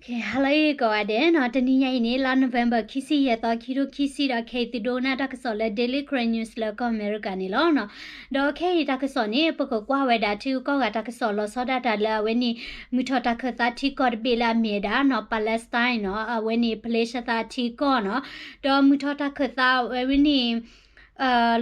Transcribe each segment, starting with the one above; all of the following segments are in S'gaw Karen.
ကဲ ဟါလၢအဂ့ၤကိးဂၤဒဲးနီၤ, တနံၤညါအံၤန့ၣ် လါ November ခံဆံယဲၢ်သီ ခံထိခံဆံဒီး ခဲအံၤသုဒိကနၣ်တၢ်ကစီၣ်လၢ Daily Karen News လၢကီၢ်အမဲရကၤန့ၣ်လီၤနီၤ. ဒီးခဲအံၤတၢ်ကစီၣ်န့ၣ် ပကကွၢ်ဝဲဒၣ်ထံဂုၤကီၢ်ဂၤတၢ်ကစီၣ်လီၤဆီဒၣ်တၢ်လၢအဝဲန့ၣ် မုၢ်ထီၣ်တၢ်ခၢၣ်သးထံကီၢ်တဘ့ၣ်လၢအမ့ၢ်ဝဲဒၣ်နီၤ Palestine နီၤ, အဝဲန့ၣ် Palestine ထံကီၢ်နီၤ. ဒီးမုၢ်ထီၣ်တၢ်ခၢၣ်သးအဝဲန့ၣ်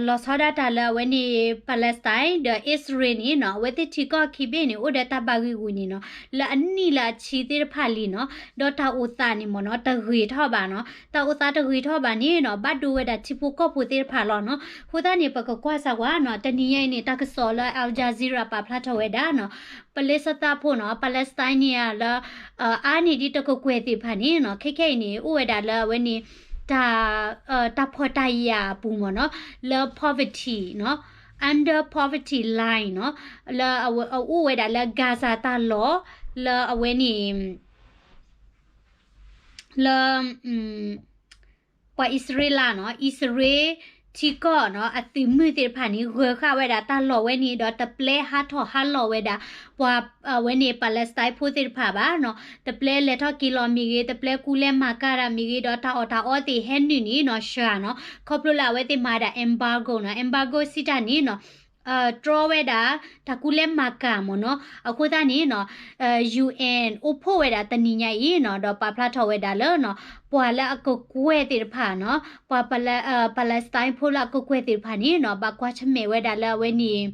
လီၤဆီဒၣ်တၢ်လၢအဝဲန့ၣ် Palestine ဒီး Israel န့ၣ်နီၤ, အဝဲသ့ၣ်ထံကီၢ်ခံဘ့ၣ်န့ၣ် အိၣ်ဒီးတၢ်ဘၣ်ဂံၢ်ဂူာ်န့ၣ်နီၤ, လၢအနံၣ်လၢအဆံသ့ၣ်တဖၣ်လံနီၤ, ဒီးတၢ်အိၣ်သးန့ၣ်မ့ၢ်နီၤ တဂ့ၤထီၣ်ဘၣ်နီၤ, တၢ်အိၣ်သးတဂ့ၤထီၣ်ဘၣ်န့ၣ်နီၤ ဘၣ်ဒိဝဲဒၣ်ထံဖိကီၢ်ဖိသ့ၣ်တဖၣ်လီၤနီၤ. အဃိသတးန့ၣ် ပကကွၢ်စၢ်ကွၢ်နီၤ, တနံၤညါအံၤန့ၣ် တၢ်ကစီၣ်လၢ Al Jazeera ပာ်ဖျါထီၣ်ဝဲဒၣ်နီၤ, Palestine ဖိနီၤ, Palestine န့ၣ်လၢ အါန့ၢ်ဒ်တကကွဲၢ်သ့ၣ်တဖၣ်န့ၣ်နီၤ, ခဲခဲအံၤန့ၣ် အိၣ်ဝဲဒၣ်လၢအဝဲန့ၣ် တၢ် တၢ်ဖှီၣ်တၢ်ယာ်အပူၤမ့ၢ်နီၤ, လၢ poverty နီၤ, under poverty line နီၤ, လၢအဝဲ အအိၣ်ဝဲဒၣ်လၢ Gaza တၢ်လီၢ် လၢအဝဲန့ၣ် လၢ ပှၤအံၣ်စရ့လးနီၤ, အံၣ်စရ့လးထံကီၢ်နီၤ, အသုးမုၢ်သ့ၣ်တဖၣ်န့ၣ် ဂၢၤဃာ်ဝဲဒၣ်တၢ်လီၢ်ဝဲန့ၣ် ဒီးတပျဲဟးထီၣ်ဟးလီၤဝဲဒၣ် ပှၤအဝဲန့ၣ် Palestine ဖိသ့ၣ်တဖၣ်ဘၣ်နီၤ, တပျဲလဲၤထီၣ်က့ၤလီၤမ့ၢ်ဂ့ၤ, တပျဲကူလဲၤမၤကၤတၢ်မ့ၢ်ဂ့ၤ, ဒီးတၢ်အီၣ်တၢ်အီသ့ၣ်ဟဲနုာ်န့ၣ်နီၤ စှၤနီၤ, ခီဖျိလၢအဝဲသ့ၣ်မၤဒၣ် embargo နီၤ, embargo စံးတၢ်န့ၣ်နီၤ တြီဝဲဒၣ် တၢ်ကူလဲၤမၤကၤမ့ၢ်နီၤ, အဃိသတးန့ၣ်နီၤ UN အိၣ်ဖှိၣ်ဝဲဒၣ်တနံၤညါအံၤနီၤ, ဒီးပာ်ဖျါထီၣ်ဝဲဒၣ်လၢနီၤ ပှၤလၢအကကွဲၢ်သ့ၣ်တဖၣ်နီၤ, ပှၤ Palestine ဖိလၢအကကွဲၢ်သ့ၣ်တဖၣ်န့ၣ်နီၤ ဘၣ်ကွၢ်ဆၢၣ်မဲာ်ဝဲဒၣ်လၢအဝဲန့ၣ်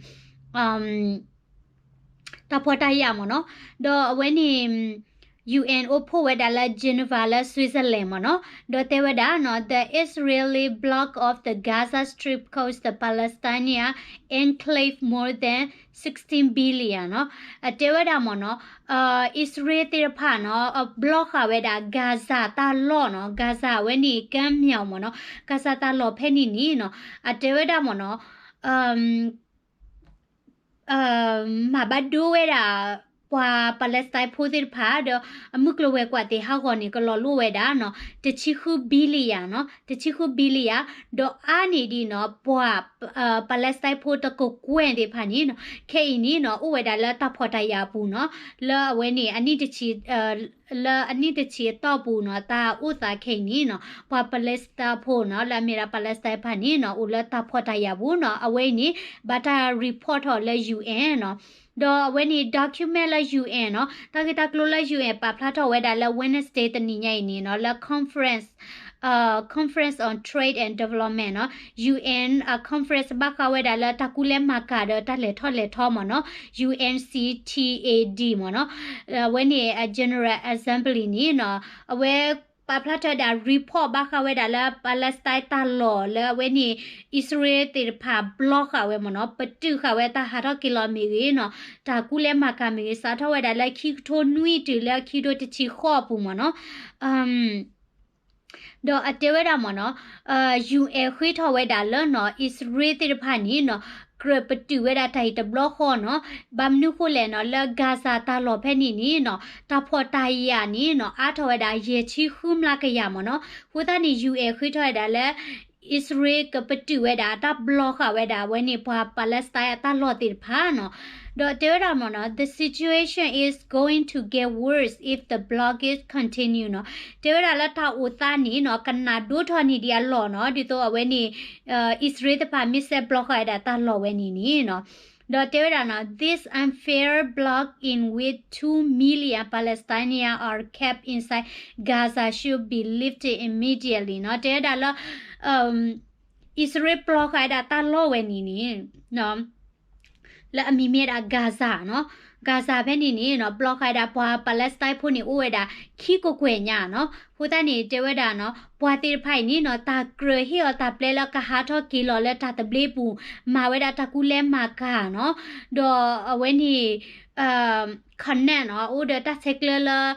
တၢ်ဖှီၣ်တၢ်ယာ်မ့ၢ်နီၤ, ဒီးအဝဲန့ၣ် UN အိၣ်ဖှိၣ်ဝဲဒၣ်လၢ Geneva လၢ Switzerland မ့ၢ်နီၤ, ဒီးတဲဝဲဒၣ်နီၤ the Israeli block of the Gaza Strip cost the Palestinian enclave more than sixteen billion နီၤ, အတဲဝဲဒၣ်မ့ၢ်နီၤ, အံၣ်စရ့လးသ့ၣ်တဖၣ်နီၤ အ block ဃာ်ဝဲဒၣ် Gaza တၢ်လီၢ်နီၤ, Gaza အဝဲန့ၣ် ကမ်းမြောင် မ့ၢ်နီၤ, Gaza တၢ်လီၢ်ဖဲန့ၣ်န့ၣ်နီၤ, အတဲဝဲဒၣ်မ့ၢ်နီၤ မၤဘၣ်ဒိဝဲဒၣ် ပှၤ Palestine ဖိသ့ၣ်တဖၣ် ဒီးအမုၢ်ကျိၤဝဲၤကွာ်သ့ၣ်ဟးဂီၤန့ၣ် ကလီၤလိၣ်ဝဲဒၣ်နီၤ တဆံဃု billion နီၤ, တဆံဃု billion, ဒီးအါန့ၢ်ဒံးနီၤ ပှၤ Palestine ဖိတကကွဲၢ်သ့ၣ်တဖၣ်န့ၣ်နီၤ ခဲအံၤန့ၣ်နီၤ အိၣ်ဝဲဒၣ်လၢတၢ်ဖှီၣ်တၢ်ယာ်အပူၤနီၤ, လၢအဝဲန့ၣ် အနံၣ်တဆံ လၢအနံၣ်တဆံအတီၢ်ပူၤနီၤ တၢ်အိၣ်သးခဲအံၤန့ၣ်နီၤ ပှၤ Palestine ဖိနီၤ လၢအမ့ၢ်ဒၣ် Palestine တဖၣ်န့ၣ်နီၤ အိၣ်လၢတၢ်ဖှီၣ်တၢ်ယာ်ပူၤနီၤ, အဝဲအံၤန့ၣ် ဘၣ်တၢ် report ထီၣ်လၢ UN နီၤ, ဒီးအဝဲန့ၣ် document လၢ UN နီၤ, တၢ်ဂ့ၢ်တၢ်ကျိၤလၢ UN ပာ်ဖျါထီၣ်ဝဲဒၣ်လၢ Wednesday တနံၤညါအံၤန့ၣ်နီၤ လၢ conference Conference on Trade and Development နီၤ, UN အ conference ဘၣ်ဃးဝဲဒၣ်လၢတၢ်ကူလဲၤမၤကၤဒီးတၢ်လဲၤထီၣ်လဲၤထီမ့ၢ်နီၤ, UNCTAD မ့ၢ်နီၤ, အဝဲန့ၣ် General Assembly န့ၣ်နီၤ, အဝဲပာ်ဖျါထီၣ်ဝဲဒၣ် report ဘၣ်ဃးဝဲဒၣ်လၢ Palestine တၢ်လီၢ်လၢအဝဲန့ၣ် အံၣ်စရ့လးသ့ၣ်တဖၣ် block ဃာ်ဝဲမ့ၢ်နီၤ, ပတုာ်ဃာ်ဝဲတၢ်ဟးထီၣ်က့ၤလီၤမ့ၢ်ဂ့ၤနီၤ, တၢ်ကူလဲၤမၤကၤမ့ၢ်ဂ့ၤ စးထီၣ်ဝဲဒၣ်လၢခံကထိနွံတုၤလၢခံကထိတဆံဃိးအပူၤမ့ၢ်နီၤ ဒီးအတဲဝဲဒၣ်မ့ၢ်နီၤ, UN ဃ့ထီၣ်ဝဲဒၣ်လၢနီၤ အံၣ်စရ့လးသ့ၣ်တဖၣ်န့ၣ်နီၤ, ကြၢးပတုာ်ဝဲဒၣ်တၢ်အံၤတဘျီဃီနီၤ, ဘၣ်မနုၤဃိလဲၣ်နီၤ, လၢ Gaza တၢ်လီၢ်ဖဲန့ၣ်န့ၣ်နီၤ, တၢ်ဖှီၣ်တၢ်ယာ်န့ၣ်နီၤ အါထီၣ်ဝဲဒၣ်ယဲၢ်ဆံဃုမျးကယၤမ့ၢ်နီၤ, အဃိသတးန့ၣ် UN ဃ့ထီၣ်ဝဲဒၣ်လၢ အံၣ်စရ့လးကပတုာ်ဝဲဒၣ် တၢ် block ဃာ်ဝဲဒၣ် အဝဲန့ၣ် ပှၤ Palestine အတၢ်လီၢ်သ့ၣ်တဖၣ်နီၤ, ဒီးတဲဝဲဒၣ်မ့ၢ်နီၤ, the situation is going to get worse if the blockade continue နီၤ, တဲဝဲဒၣ်လၢတၢ်အိၣ်သးန့ၣ်နီၤ ကနၣ်ဒိၣ်ထီၣ်န့ၢ်ဒံးအလီၢ်နီၤ, ဒ်သိးအဝဲန့ၣ် အံၣ်စရ့လးသ့ၣ်တဖၣ်မ့ၢ်စဲး block ဃာ်ဝဲဒၣ်တၢ်လီၢ်ဝဲန့ၣ်န့ၣ်နီၤ, ဒီးတဲဝဲဒၣ်နီၤ, this unfair block in which two million Palestinians are kept inside Gaza should be lifted immediately နီၤ, တဲဝဲဒၣ်လၢ အံၣ်စရ့လး block ဃာ်ဝဲဒၣ်တၢ်လီၢ်ဝဲန့ၣ်န့ၣ် လၢအမံၤမ့ၢ်ဒၣ် Gaza နီၤ, Gaza ဖဲန့ၣ်န့ၣ်နီၤ block ဃာ်ဝဲဒၣ်ပှၤ Palestine ဖိန့ၣ် အိၣ်ဝဲဒၣ်ခံကကွဲၢ်ညါနီၤ, အဃိသတးန့ၣ် တဲဝဲဒၣ်နီၤ ပှၤသ့ၣ်တဖၣ်အံၤန့ၣ်နီၤ တၢ်ကြၢးဟ့ၣ်အီၤတၢ်ပျဲလၢကဟးထီၣ်က့ၤလီၤလၢတၢ်သဘျ့ပူၤ, မၤဝဲဒၣ်တၢ်ကူလဲမၤကၤနီၤ, ဒီးအဝဲန့ၣ် Canaan နီၤ အိၣ်ဒီးတၢ်ဆဲးကျၢလၢ တၢ်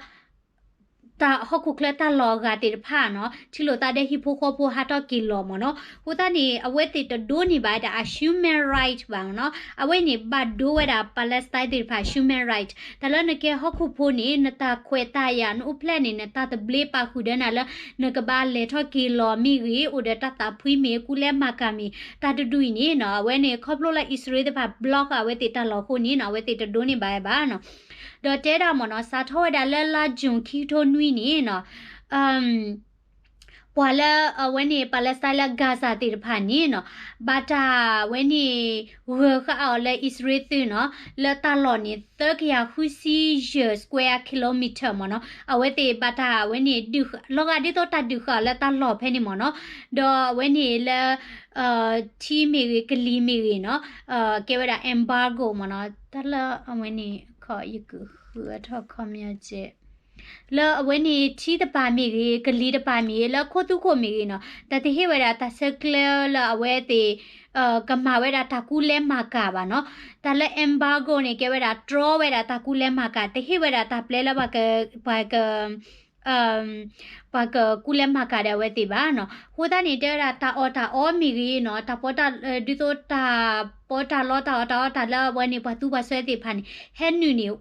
ဟီၣ်ခိၣ်ချၢတၢ်လီၢ်အဂၤသ့ၣ်တဖၣ်နီၤ ထံၣ်လိာ်သးဒီးဟံၣ်ဖိဃီဖိဟးထီၣ်က့ၤလီၤမ့ၢ်နီၤ, အဃိသတးန့ၣ် အဝဲသ့ၣ်တဒိးန့ၢ်ဘၣ်ဝဲဒၣ်အ human right ဘၣ်နီၤ, အဝဲန့ၣ် ဘၣ်ဒိဝဲဒၣ် Palestine သ့ၣ်တဖၣ် human right, တၢ်လၢနကဲဟီၣ်ခိၣ်ဖိန့ၣ် နတၢ်ခွဲးတၢ်ယာ် နအိၣ်ဖျဲၣ်န့ၣ် နတၢ်သဘျ့ပာ်ဃုာ်ဒီးနၤလၢ နကဘၣ်လဲၤထီၣ်က့ၤလီၤမ့ၢ်ဂ့ၤ အိၣ်ဒီးတၢ်သးဖှံမ့ၢ် ကူလဲမၤကၤမ့ၢ် တၢ်တဒူၣ်အံၤန့ၣ်နီၤ အဝဲန့ၣ် ခီဖျိလၢအံၣ်စရ့လးသ့ၣ်တဖၣ် block အဝဲသ့ၣ်တၢ်လီၢ်အဃိန့ၣ်နီၤ အဝဲသ့ၣ်တဒိးန့ၢ်ဘၣ်ဝဲဘၣ်နီၤ. ဒီးတဲဒၣ်မ့ၢ်နီၤ စးထီၣ်ဝဲဒၣ်လၢလါ June ခံကထိနွံန့ၣ်နီၤ ပှၤလၢအဝဲန့ၣ် Palestine လၢ Gaza သ့ၣ်တဖၣ်န့ၣ်နီၤ ဘၣ်တၢ်ဝဲန့ၣ် ဂၢၤဃာ်အီၤလၢအံၣ်စရ့လးသုးနီၤ လၢတၢ်လီၢ်န့ၣ် သၢကယၤဃုဆံယဲၢ် square kilometer မ့ၢ်နီၤ အဝဲသ့ၣ်ဘၣ်တၢ်ဝဲန့ၣ် လီၤဂာ်ဒ်သိးတၢ်ဒုးဃာ်အီၤလၢတၢ်လီၢ်ဖဲန့ၣ်မ့ၢ်နီၤ ဒီးအဝဲန့ၣ်လၢ ထံမ့ၢ်ဂ့ၤ ကလံၤမ့ၢ်ဂ့ၤနီၤ ကဲဝဲဒၣ် embargo မ့ၢ်နီၤ တၢ်လၢအဝဲန့ၣ် ယကဃုအထီၣ်ခီပညီကဲး လၢအဝဲန့ၣ် ထံတပၤမ့ၢ်ဂ့ၤ ကလံၤတပၤမ့ၢ်ဂ့ၤ လၢခိၣ်သူခိၣ်မ့ၢ်ဂ့ၤနီၤ တၢ်တဟ့ၣ်ဝဲဒၣ်တၢ်ဆဲးကျၢလၢအဝဲသ့ၣ် ကမၤဝဲဒၣ်တၢ်ကူလဲမၤကၤဘၣ်နီၤ တၢ်လၢ embargo န့ၣ် ကဲဝဲဒၣ်တြီဝဲဒၣ်တၢ်ကူလဲမၤကၤ တဟ့ၣ်ဝဲဒၣ်တၢ်ပျဲလၢပှၤက ပှၤက ပှၤကကူလဲမၤကၤဒီးအဝဲသ့ၣ်ဘၣ်နီၤ အဃိသတးန့ၣ် တဲဝဲဒၣ်တၢ်အီၣ်တၢ်အီမ့ၢ်ဂ့ၤနီၤ တၢ်ပီးတၢ် ဒ်သိးတၢ်ပီးတၢ်လီတၢ်အီၣ်တၢ်အီတၢ်လၢအဝဲန့ၣ် ပှၤသူပှၤစွဲသ့ၣ်တဖၣ်န့ၣ် ဟဲနုာ်န့ၣ်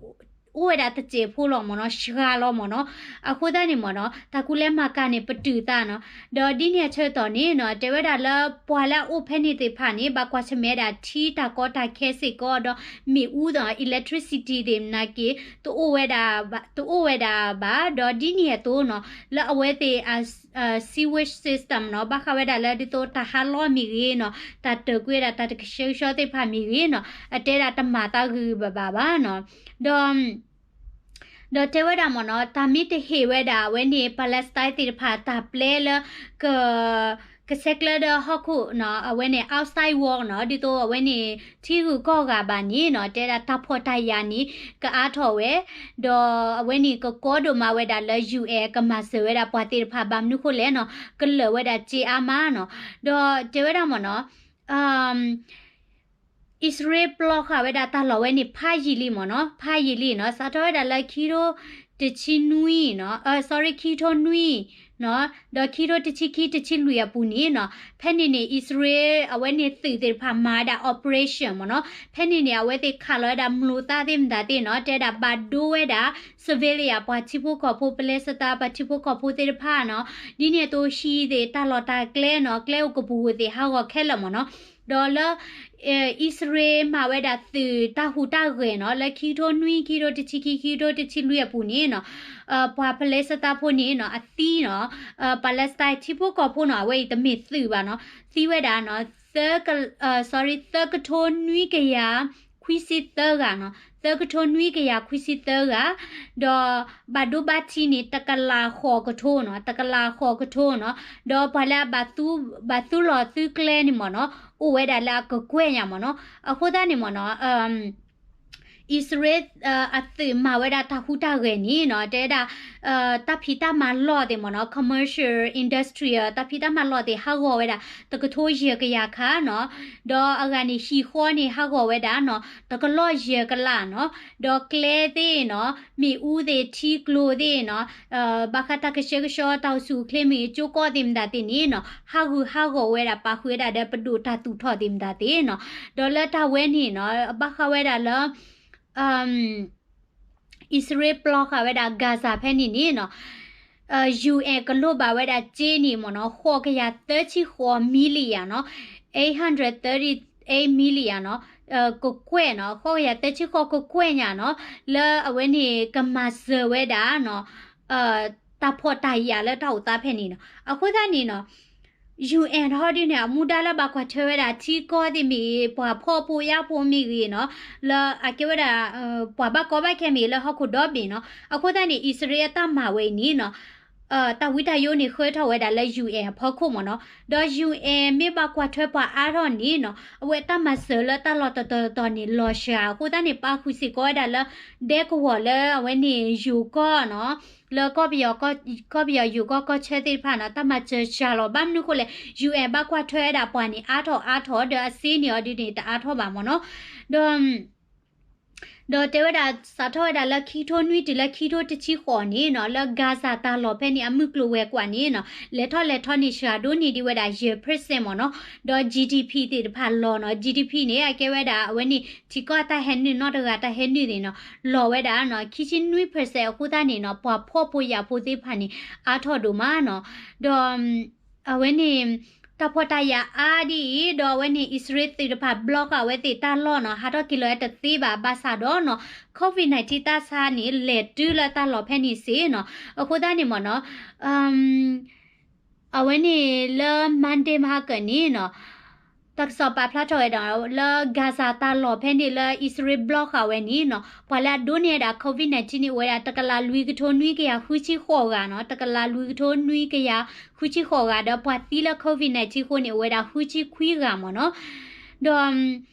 အိၣ်ဝဲဒၣ်တစဲးဖိလီၤမ့ၢ်နီၤ စှၤလီၤမ့ၢ်နီၤ အဃိသတးန့ၣ်မ့ၢ်နီၤ တၢ်ကူလဲမၤကၤန့ၣ် ပတုာ်သးနီၤ ဒီးဒ်န့ၣ်အဆၢကတီၢ်န့ၣ်နီၤ တဲဝဲဒၣ်လၢပှၤလၢအအိၣ်ဖဲန့ၣ်သ့ၣ်တဖၣ်န့ၣ် ဘၣ်ကွၢ်ဆၢၣ်မဲာ်ဒၣ်ထံတၢ်ကီတၢ်ခဲစ့ၢ်ကီး ဒီးမ့ၣ်အူဒီး electricity သ့ၣ်မနၤက့ၤ တအိၣ်ဝဲဒၣ်ဘၣ် တအိၣ်ဝဲဒၣ်ဘၣ် ဒီးဒ်န့ၣ်အသိးနီၤ လၢအဝဲသ့ၣ် sewage system နီၤ ဘၣ်ဃးဝဲဒၣ်လၢဒ်သိးတၢ်ဟးလီမ့ၢ်ဂ့ၤနီၤ တၢ်တၢၢ်ကွံာ်ဝဲဒၣ်တၢ်တကဆှဲကဆှီသ့ၣ်တဖၣ်မ့ၢ်ဂ့ၤနီၤ အတဲဒၣ်တမၤသးဂ့ၤဂ့ၤဘၣ်ဘၣ်ဘၣ်နီၤ ဒီး ဒီးတဲဝဲဒၣ်မ့ၢ်နီၤ တၢ်မ့ၢ်တဟ့ၣ်ဝဲဒၣ်အဝဲန့ၣ် Palestine သ့ၣ်တဖၣ်တၢ်ပျဲလၢ က ကဆဲးကျၢဒီးဟီၣ်ခိၣ်နီၤ အဝဲန့ၣ် outside world နီၤ ဒ်သိးအဝဲန့ၣ် ထံဂုၤကီၢ်ဂၤဘၣ်န့ၣ်နီၤ တဲဒၣ်တၢ်ဖှီၣ်တၢ်ယာ်န့ၣ် ကအါထီၣ်ဝဲ ဒီးအဝဲန့ၣ်ကကီဒိၣ်မးဝဲဒၣ်လၢ ယူၣ်အဲၣ် ကမၤစၢၤဝဲဒၣ်ပှၤသ့ၣ်တဖၣ် ဘၣ်မနုၤဃိလဲၣ်နီၤ ကလၢာ်ဝဲဒၣ်စ့အါမးနီၤ ဒီးတဲဝဲဒၣ်မ့ၢ်နီၤ အံၣ်စရ့လးပျီဃာ်ဝဲဒၣ်တၢ်လီၢ်ဝဲန့ၣ် ဖးယံာ်လံမ့ၢ်နီၤ ဖးယံာ်လံနီၤ စးထီၣ်ဝဲဒၣ်လၢခံထိတဆံနွံနီၤ sorry ခံထိနွံနီၤ ဒီးခံထိတဆံခံ တဆံလွံၢ်အပူၤန့ၣ်နီၤ ဖဲန့ၣ်န့ၣ် အံၣ်စရ့လးအဝဲန့ၣ်သုးသ့ၣ်တဖၣ်မၤဝဲဒၣ် operation မ့ၢ်နီၤ ဖဲန့ၣ်န့ၣ် အဝဲသ့ၣ်ခးလီၤဝဲဒၣ်မျိာ်သၣ်သ့ၣ်မတၤသ့ၣ်နီၤ တဲဒၣ်ဘၣ်ဒိဝဲဒၣ် civilian ပှၤထံဖိကီၢ်ဖိ Palestine ပှၤထံဖိကီၢ်ဖိသ့ၣ်တဖၣ်နီၤ ဒ်န့ၣ်အသိးဟံၣ်သ့ၣ်တၢ်လီၢ်တၢ်ကျဲနီၤ ကျဲအိၣ်ကပူၤဧိၤသ့ၣ်ဟးဂီၤခဲလၢာ်မ့ၢ်နီၤ ဒီးလၢ အံၣ်စရ့လးမၤဝဲဒၣ်သုးတၢ်ဟူးတၢ်ဂဲၤနီၤ လၢခံကထိနွံ ခံကထိတဆံခံ ခံကထိတဆံလွံၢ်အပူၤန့ၣ်နီၤ ပှၤ Palestine ဖိန့ၣ်နီၤ အသံနီၤ Palestine ထံဖိကီၢ်ဖိနီၤ အဝဲအံၤတမ့ၢ်သုးဘၣ်နီၤ သံဝဲဒၣ်နီၤ သၢက sorry သၢကထိနွံကယၤခွံဆံသၢဂၤနီၤ သၢကထိနွံကယၤခွံဆံသၢဂၤ ဒီးဘၣ်ဒိဘၣ်ထံးန့ၣ် တကလးဃိးကထိနီၤ တကလးဃိးကထိနီၤ ဒီးပှၤလၢအဘၣ်သူ ဘၣ်သူလီၤသုကျဲန့ၣ်မ့ၢ်နီၤ အိၣ်ဝဲဒၣ်လၢအကကွဲၢ်ညါမ့ၢ်နီၤ အဃိသတးန့ၣ်မ့ၢ်နီၤ အံၣ်စရ့လး အသုးမၤဝဲဒၣ်တၢ်ဟူးတၢ်ဂဲၤန့ၣ်နီၤ တဲဒၣ် တၢ်ဖံးတၢ်မၤလီၢ်သ့ၣ်မ့ၢ်နီၤ commercial industrial တၢ်ဖံးတၢ်မၤလီၢ်သ့ၣ်ဟးဂီၤဝဲဒၣ် တကထိယဲၢ်ကယၤခါနီၤ ဒီးအဂၤန့ၣ် ဟံၣ်ဃီန့ၣ်ဟးဂီၤဝဲဒၣ်နီၤ တကလီၢ်ယဲၢ်ကလးနီၤ ဒီးကျဲသ့ၣ်နီၤ မ့ၣ်အူသ့ၣ် ထံကျိသ့ၣ်နီၤ ဘၣ်ဃးတၢ်ကဆှဲကဆှီ တၢ်အိၣ်ဆူၣ်အိၣ်ချ့မ့ၢ်ဂ့ၤ ကၠိကီၢ်သ့ၣ်မတၤသ့ၣ်န့ၣ်နီၤ ဟးဂူာ်ဟးဂီၤဝဲဒၣ် ပာ်ဃုာ်ဝဲဒၣ်ဒီးပဒိၣ်တၢ်သူၣ်ထီၣ်သ့ၣ်မတၤသ့ၣ်နီၤ ဒီးလၢတၢ်ဝဲန့ၣ်နီၤ ဘၣ်ဃးဝဲဒၣ်လၢ အံၣ်စရ့လးပျီဃာ်ဝဲဒၣ် Gaza ဖဲန့ၣ်န့ၣ်နီၤ UN ကလိၣ်ဘၣ်ဝဲဒၣ်စ့န့ၣ်မ့ၢ်နီၤ ဃိးကယၤသၢဆံဃိး million နီၤ eight hundred thirty-eight million နီၤ ကကွဲၢ်နီၤ ဃိးကယၤသၢဆံဃိးကကွဲၢ်ညါနီၤ လၢအဝဲန့ၣ်ကမၤစၢၤဝဲဒၣ်နီၤ တၢ်ဖှီၣ်တၢ်ယာ်လၢတၢ်အိၣ်သးဖဲန့ၣ်နီၤ အဃိသတးန့ၣ်နီၤ UN ဟီဒ်န့ၣ် အမူဒါလၢဘၣ်ကွၢ်ထွဲဝဲဒၣ်ထံကီၢ်သ့ၣ်မ့ၢ်ဂ့ၤ ပှၤဖှီၣ်ဖိယာ်ဖိမ့ၢ်ဂ့ၤနီၤ လၢအကဲဝဲဒၣ် ပှၤဘၣ်ကီဘၣ်ခဲမ့ၢ်ဂ့ၤလၢဟီၣ်ခိၣ်ဒီဘ့ၣ်နီၤ အဃိသတးန့ၣ် အံၣ်စရ့လးအတၢ်မၤဝဲအံၤန့ၣ်နီၤ တၢ်ဝံတၢ်ယိးန့ၣ်ဃၢထီၣ်ဝဲဒၣ်လၢ UN အဖီခိၣ်မ့ၢ်နီၤ ဒီး UN မ့ၢ်ဘၣ်ကွၢ်ထွဲပှၤအါထီၣ်န့ၣ်နီၤ အဝဲအတၢ်မၤစၢၤလၢတၢ်လီၢ်တတီၤတတီၤန့ၣ်လီၤစှၤ အဃိသတးန့ၣ် ပာ်ဃုာ်စ့ၢ်ကီးဝဲဒၣ်လၢ ဒဲကဝီၤလၢအဝဲန့ၣ်ယိၤကီၢ်နီၤ လၢကီၢ်ပယီၤ ကီၢ်ပယီၤယိၤကီၢ်ကီၢ်ဆၢသ့ၣ်တဖၣ်နီၤ တၢ်မၤစၢၤစှၤလီၤ ဘၣ်မနုၤဃိလဲၣ် UN ဘၣ်ကွၢ်ထွဲဝဲဒၣ်ပှၤန့ၣ် အါထီၣ်အါထီၣ် ဒီးအစ့န့ၣ်အီၤဒ်န့ၣ် တအါထီၣ်ဘၣ်မ့ၢ်နီၤ ဒီး ဒီးတဲဝဲဒၣ် စးထီၣ်ဝဲဒၣ်လၢခံကထိနွံတုၤလၢခံကထိတဆံဃိးန့ၣ်နီၤ လၢ Gaza တၢ်လီၢ်ဖဲန့ၣ် အမုၢ်ကျိၤဝဲၤကွာ်န့ၣ်နီၤ လဲၤထီၣ်လဲၤထီန့ၣ် စှၤဒိၣ်န့ၢ်ဒံးဝဲဒၣ်ယဲၢ် percent မ့ၢ်နီၤ ဒီး GDP သ့ၣ်တဖၣ်လီၤနီၤ GDP န့ၣ် အကဲဝဲဒၣ်အဝဲန့ၣ် ထံကီၢ်တၢ်ဟဲနုာ် နီၢ်တဂၤတၢ်ဟဲနုာ်န့ၣ်နီၤ လီၤဝဲဒၣ်နီၤ ခံဆံနွံ percent အဃိသတးန့ၣ်နီၤ ပှၤဖှီၣ်ဖိယာ်ဖိသ့ၣ်တဖၣ်န့ၣ် အါထီၣ်ဒိၣ်မးနီၤ ဒီး အဝဲန့ၣ် တၢ်ဖှီၣ်တၢ်ယာ်အါဒ်အံၤ ဒီးအဝဲန့ၣ် အံၣ်စရ့လးသ့ၣ်တဖၣ် block ဃာ်ဝဲသ့ၣ်တၢ်လီၢ်နီၤ ဟးထီၣ်က့ၤလီၤဝဲတသ့ဘၣ် ဘၣ်ဆၣ်ဒီးနီၤ COVID nineteen တၢ်ဆါန့ၣ် လဲၤတုၤလၢတၢ်လီၢ်ဖဲန့ၣ်စ့ၢ်နီၤ. အဃိသတးန့ၣ်မ့ၢ်နီၤ အဝဲန့ၣ်လၢ Monday မဟါကၢန့ၣ်နီၤ တၢ်ကစီၣ်ပာ်ဖျါထီၣ်ဝဲဒၣ် လၢ Gaza တၢ်လီၢ်ဖဲန့ၣ်လၢအံၣ်စရ့လး block ဃာ်ဝဲန့ၣ်နီၤ ပှၤလၢအဒိးန့ၢ်ဝဲဒၣ် COVID nineteen န့ၣ် အိၣ်ဝဲဒၣ်တကလးလွံၢ်ကထိနွံကယၤဃုဆံဃိးဂၤနီၤ တကလးလွံၢ်ကထိနွံကယၤဃုဆံဃိးဂၤ ဒီးပှၤသံလၢ COVID nineteen အဃိန့ၣ် အိၣ်ဝဲဒၣ်ဃုဆံခွံဂၤမ့ၢ်နီၤ. ဒီး တၢ်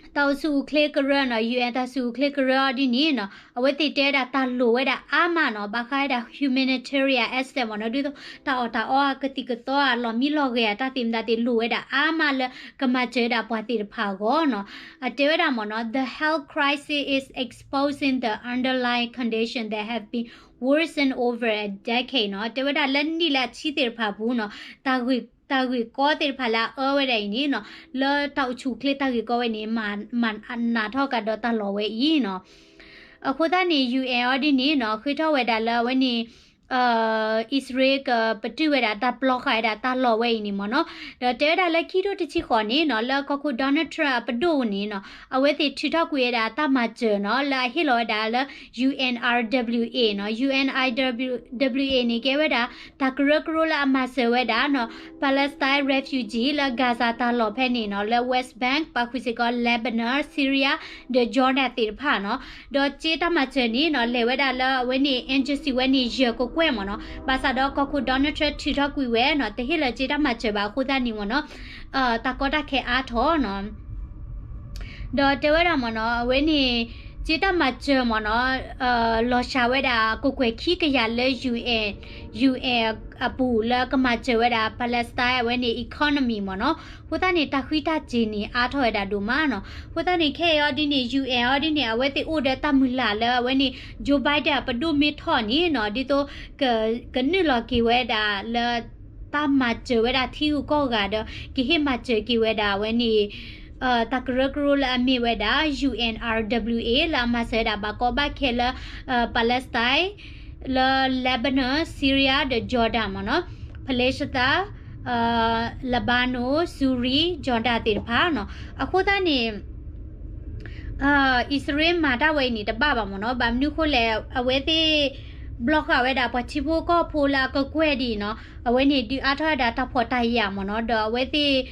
အိၣ်ဆူၣ်အိၣ်ချ့ကရၢနီၤ UN တၢ်အိၣ်ဆူၣ်အိၣ်ချ့ကရၢအီၤဒ်န့ၣ်နီၤ အဝဲသ့ၣ်တဲဝဲဒၣ်တၢ်လိၣ်ဝဲဒၣ်အါမးနီၤ ဘၣ်ဃးဝဲဒၣ် humanitarian assistance မ့ၢ်နီၤ ဒ်သိးတၢ်အီၣ်တၢ်အီ ကသံၣ်ကသီ လီၢ်မံလီၢ်ဂဲၤ တၢ်သ့ၣ်မတၤသ့ၣ် လိၣ်ဝဲဒၣ်အါမးလၢ ကမၤစၢၤဝဲဒၣ်ပှၤသ့ၣ်တဖၣ်အဂီၢ်နီၤ. အတဲဝဲဒၣ်မ့ၢ်နီၤ the health crisis is exposing the underlying condition that have been worsened over a decade နီၤ တဲဝဲဒၣ်လၢနံၣ်လၢအဆံသ့ၣ်တဖၣ်အပူၤနီၤ တၢ်ဂ့ၢ်ကီသ့ၣ်တဖၣ်လၢအအၢဝဲဒၣ်အံၤန့ၣ်နီၤ လၢတၢ်အိၣ်ဆူၣ်အိၣ်ချ့တၢ်ဂ့ၢ်ကီဝဲန့ၣ် မၤနးထီၣ်ကဒီးတၢ်လီၢ်ဝဲအံၤနီၤ. အဃိသတးန့ၣ် UN အီၤဒ်န့ၣ်နီၤ ဃ့ထီၣ်ဝဲဒၣ်လၢအဝဲန့ၣ် အံၣ်စရ့လးကပတုာ်ဝဲဒၣ်တၢ်ပျီဃာ်ဝဲဒၣ်တၢ်လီၢ်ဝဲအံၤန့ၣ်မ့ၢ်နီၤ. ဒီးတဲဝဲဒၣ်လၢခံထိတဆံဃိးန့ၣ်နီၤ လၢကီၢ်ခိၣ် Donald Trump အပဒိၣ်န့ၣ်နီၤ အဝဲသ့ၣ်ထုးထီၣ်ကွံာ်ဝဲဒၣ်တၢ်မၤစၢၤနီၤ လၢအဟ့ၣ်လီၤဝဲဒၣ်လၢ UNRWA နီၤ UNRWA န့ၣ် ကဲဝဲဒၣ်တၢ်ကရၢကရိလၢအမၤစၢၤဝဲဒၣ်နီၤ Palestine refugee လၢ Gaza တၢ်လီၢ်ဖဲန့ၣ်နီၤ လၢ West Bank ပာ်ဃုာ်စ့ၢ်ကီး Lebanon, Syria ဒီး Jordan သ့ၣ်တဖၣ်နီၤ. ဒီးစ့တၢ်မၤစၢၤန့ၣ်နီၤ လဲၤဝဲဒၣ်လၢအဝဲန့ၣ် agency ဝဲန့ၣ် ယဲၢ်ကကွဲၢ်မ့ၢ်နီၤ. ဘၣ်ဆၣ်ဒီးကီၢ်ခိၣ် Donald Trump ထုးထီၣ်ကွံာ်ဝဲနီၤ တဟ့ၣ်လီၤစ့တၢ်မၤစၢၤဘၣ်အဃိသတးန့ၣ်မ့ၢ်နီၤ တၢ်ကီတၢ်ခဲအါထီၣ်နီၤ. ဒီးတဲဝဲဒၣ်မ့ၢ်နီၤ အဝဲန့ၣ် စ့တၢ်မၤစၢၤမ့ၢ်နီၤ လီၤစှၤဝဲဒၣ်ကကွဲၢ်ခံကယၤလၢ UN UN အပူၤလၢကမၤစၢၤဝဲဒၣ် Palestine အဝဲန့ၣ် economy မ့ၢ်နီၤ. အဃိသတးန့ၣ် တၢ်ဃံတၢ်စ့ၤန့ၣ် အါထီၣ်ဝဲဒၣ်ဒိၣ်မးနီၤ. အဃိသတးန့ၣ် ခဲအံၤအီၤဒ်န့ၣ် UN အီၤဒ်န့ၣ် အဝဲသ့ၣ်အိၣ်ဒီးတၢ်မုၢ်လၢ်လၢအဝဲန့ၣ် Joe Biden အပဒိၣ်မ့ၢ်ထီၣ်န့ၣ်နီၤ ဒ်သိး ကနုာ်လီၤက့ၤဝဲဒၣ်လၢ တၢ်မၤစၢၤဝဲဒၣ်ထံဂုၤကီၢ်ဂၤဒီး ကဟ့ၣ်မၤစၢၤက့ၤဝဲဒၣ်အဝဲန့ၣ် တၢ်ကရၢကရိလၢအမ့ၢ်ဝဲဒၣ် UNRWA လၢအမၤစၢၤဝဲဒၣ်ဘၣ်ကီဘၣ်ခဲလၢ Palestine လၢ Lebanon, Syria ဒီး Jordan မ့ၢ်နီၤ, Palestine, Lebanon, Syria, Jordan သ့ၣ်တဖၣ်နီၤ. အဃိသတးန့ၣ် အံၣ်စရ့လးမၤတၢ်ဝဲအံၤန့ၣ် တဘၣ်ဘၣ်မ့ၢ်နီၤ. ဘၣ်မနုၤအဃိလဲၣ် အဝဲသ့ၣ် block ဃာ်ဝဲဒၣ်ပှၤထံဖိကီၢ်ဖိလၢအကကွဲၢ်ဒ်အံၤနီၤ. အဝဲန့ၣ်ဒုးအါထီၣ်ဝဲဒၣ်တၢ်ဖှီၣ်တၢ်ယာ်မ့ၢ်နီၤ, ဒီးအဝဲသ့ၣ်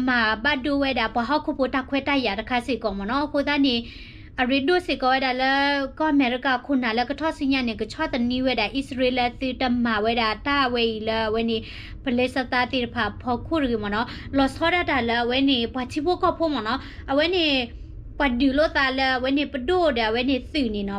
မၤဘၣ်ဒိဝဲဒၣ်ပှၤဟီၣ်ခိၣ်ဖိတၢ်ခွဲးတၢ်ယာ်တခါစ့ၢ်ကီးမ့ၢ်နီၤ. အဃိသတးန့ၣ် အရ့ဒိၣ်စ့ၢ်ကီးဝဲဒၣ်လၢ ကီၢ်အမဲရကၤခိၣ်နၢ်လၢကထီၣ်ဆူညါန့ၣ် ကဆီၣ်သနံးဝဲဒၣ်အံၣ်စရ့လးလၢသုတမၤဝဲဒၣ်တၢ်ဝဲအံၤလၢအဝဲန့ၣ် Palestine သ့ၣ်တဖၣ်အဖီခိၣ်တဂ့ၤမ့ၢ်နီၤ. လီၤဆီဒၣ်တၢ်လၢအဝဲန့ၣ် ပှၤထံဖိကီၢ်ဖိမ့ၢ်နီၤ. အဝဲန့ၣ် ပှၤဒုးလိာ်သးလၢအဝဲန့ၣ်ပဒိၣ်ဒီးအဝဲန့ၣ်သုးန့ၣ်နီၤ.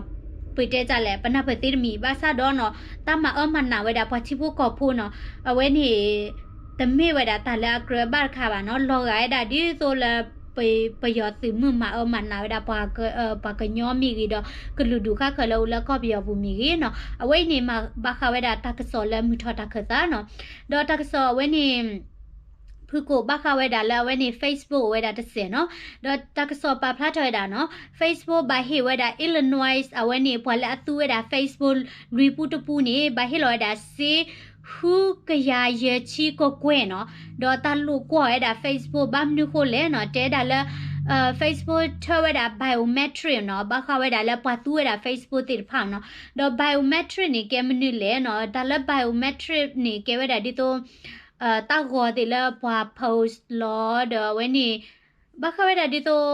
ပတဲတၢ်လဲၣ် ပနၢ်ပၢၢ်သ့တမံၤ ဘၣ်ဆၣ်ဒီးနီၤ တၢ်မၤအၢမၤနးဝဲဒၣ်ပှၤထံဖိကီၢ်ဖိနီၤ. အဝဲန့ၣ် တမ့ၢ်ဝဲဒၣ်တၢ်လၢအကြၢးဘၣ်တခါဘၣ်နီၤ. လီၤဂာ်ဝဲဒၣ်ဒ်သိးလၢ ပယီၤသုးမုၢ်မၤအၢမၤနးဝဲဒၣ် ပှၤကညီမ့ၢ်ဂ့ၤဒီး ကလုာ်ဒူၣ်ဃါခၢၣ်လၢအိၣ်လၢကီၢ်ပယီၤပူၤမ့ၢ်ဂ့ၤနီၤ. အဝဲအံၤန့ၣ် မၤဘၣ်ဃးဝဲဒၣ်တၢ်ကစီၣ်လၢမုၢ်ထီၣ်တၢ်ခၢၣ်သးနီၤ. ဒီးတၢ်ကစီၣ်အဝဲန့ၣ် ဖုၣ်ကိာ်ဘၣ်ဃးဝဲဒၣ်လၢအဝဲန့ၣ် Facebook အိၣ်ဝဲဒၣ်တစဲးနီၤ. ဒီးတၢ်ကစီၣ်ပာ်ဖျါထီၣ်ဝဲဒၣ်နီၤ Facebook ဘၣ်ဟ့ၣ်ဝဲဒၣ် Illinois အဝဲန့ၣ် ပှၤလၢအသူဝဲဒၣ် Facebook လွံၢ်ပူတပူန့ၣ် ဘၣ်ဟ့ၣ်လီၤဝဲဒၣ်စ့ ဃုကယၤယဲၢ်ဆံကကွဲၢ်နီၤ. ဒီးတၢ်လိာ်ကွီၢ်ဝဲဒၣ် Facebook ဘၣ်မနုၤဃိလဲၣ်နီၤ. တဲဒၣ်လၢ Facebook ထၢဝဲဒၣ် biometric နီၤ, ဘၣ်ဃးဝဲဒၣ်လၢပှၤသူဝဲဒၣ် Facebook သ့ၣ်တဖၣ်နီၤ. ဒီး biometric န့ၣ် ကဲမနုၤလဲၣ်နီၤ. တၢ်လၢ biometric န့ၣ် ကဲဝဲဒၣ်ဒ်သိး တၢ်ဂီၤသ့ၣ်လၢပှၤ post လီၤ ဒီးအဝဲန့ၣ် ဘၣ်ဃးဝဲဒၣ်ဒ်သိး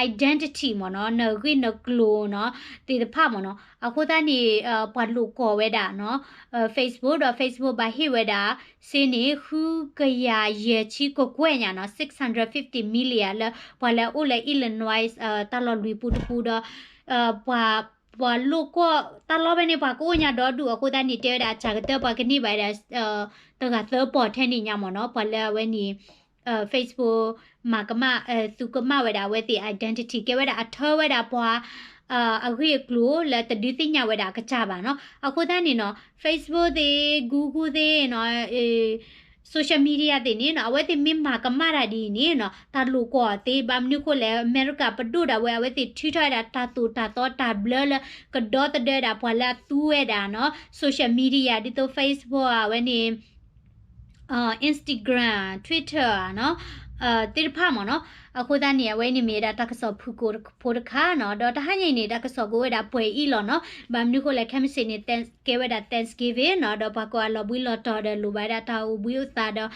identity မ့ၢ်နီၤ, နဂ့ၢ်နကျိၤနီၤ သ့ၣ်တဖၣ်မ့ၢ်နီၤ. အဃိသတးန့ၣ် ပှၤလိာ်ကွီၢ်ဝဲဒၣ်နီၤ Facebook ဒီး Facebook ဘၣ်ဟ့ၣ်ဝဲဒၣ် စ့န့ၣ် ဃုကယၤယဲၢ်ဆံကကွဲၢ်ညါနီၤ, six hundred fifty million လၢ ပှၤလၢအအိၣ်လၢ Illinois တၢ်လီၢ်လွံၢ်ပူတပူဒီး ပှၤ ပှၤလိာ်ကွီၢ်တၢ်လီၢ်ဖဲန့ၣ် ပှၤကအိၣ်ညါဒီဒူၣ်အဃိသတးန့ၣ် တဲဝဲဒၣ်အစှၤကတၢၢ်ပှၤကန့ၢ်ဘၣ်ဝဲဒၣ် တဂၤသၢပီၢ်ထဲန့ၣ်ညါမ့ၢ်နီၤ. ပှၤလၢအဝဲန့ၣ် Facebook မၤကမၣ် သူကမၣ်ဝဲဒၣ်အဝဲသ့ၣ် identity ကဲဝဲဒၣ်အထၢဝဲဒၣ်ပှၤ အဂ့ၢ်အကျိၤလၢတဒုးသ့ၣ်ညါဝဲဒၣ်အကစၢ်ဘၣ်နီၤ. အဃိသတးန့ၣ်နီၤ Facebook သ့ၣ် Google သ့ၣ်နီၤ social media သ့ၣ်န့ၣ်နီၤ အဝဲသ့ၣ်မ့ၢ်မၤကမၣ်တၢ်ဒ်အံၤန့ၣ်နီၤ တၢ်လိာ်ကွီၢ်သ့ ဘၣ်မနုၤဃိလဲၣ် အမဲရကၤပဒိၣ်ဒၣ်ဝဲ အဝဲသ့ၣ်ထုးထီၣ်ဝဲဒၣ်တၢ်သိၣ်တၢ်သီတၢ်ဘျၢလၢ ကဒီသဒၢဒၣ်ပှၤလၢအသူဝဲဒၣ်နီၤ social media ဒ်သိး Facebook အဝဲန့ၣ် Instagram, Twitter နီၤ သ့ၣ်တဖၣ်မ့ၢ်နီၤ. အဃိသတးန့ၣ် အဝဲအံၤန့ၣ်မ့ၢ်ဝဲဒၣ်တၢ်ကစီၣ်ဖုၣ်ကိာ်ဖိတခါနီၤ. ဒီးတဟါညါအံၤန့ၣ် တၢ်ကစီၣ်ကအိၣ်ဝဲဒၣ်ပှဲၤအံၤလီၤနီၤ. ဘၣ်မနုၤဃိလဲၣ် ခဲမုၢ်ဆ့ၣ်န့ၣ် ကဲဝဲဒၣ် Thanksgiving နီၤ. ဒီးပှၤကိးဂၤလီၤဘှံးလီၤတီၤဒီးလိၣ်ဘၣ်ဝဲဒၣ်တၢ်အိၣ်ဘှံးအိၣ်သါဒီး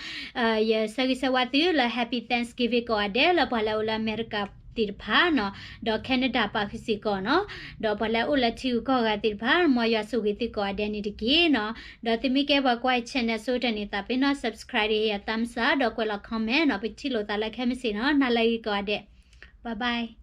ယဆၢဂ့ၤဆၢဝါသုလၢ Happy Thanksgiving ကိးဂၤဒဲး လၢပှၤလၢအအိၣ်လၢအမဲရကၤသ့ၣ်တဖၣ်နီၤ, ဒီး Canada ပာ်ဃုာ်စ့ၢ်ကီးနီၤ, ဒီးပှၤလၢအအိၣ်လၢထံဂုၤကီၢ်ဂၤသ့ၣ်တဖၣ် မ်ယွၤဆိၣ်ဂ့ၤသုကိးဂၤဒဲးန့ၣ်တက့ၢ်နီၤ. ဒီးသုမ့ၢ်ကဲပှၤကွၢ် channel အဆိကတၢၢ်န့ၣ် သးပ့ၤနီၣ် subscribe ဒီး thumbs up ဒီးကွဲးလီၤ comment နီၤ. ပထံၣ်လိာ်သးလၢခဲမုၢ်ဆ့ၣ်နီၤ. နၤလၢအဂ့ၤကိးဂၤဒဲး, bye bye.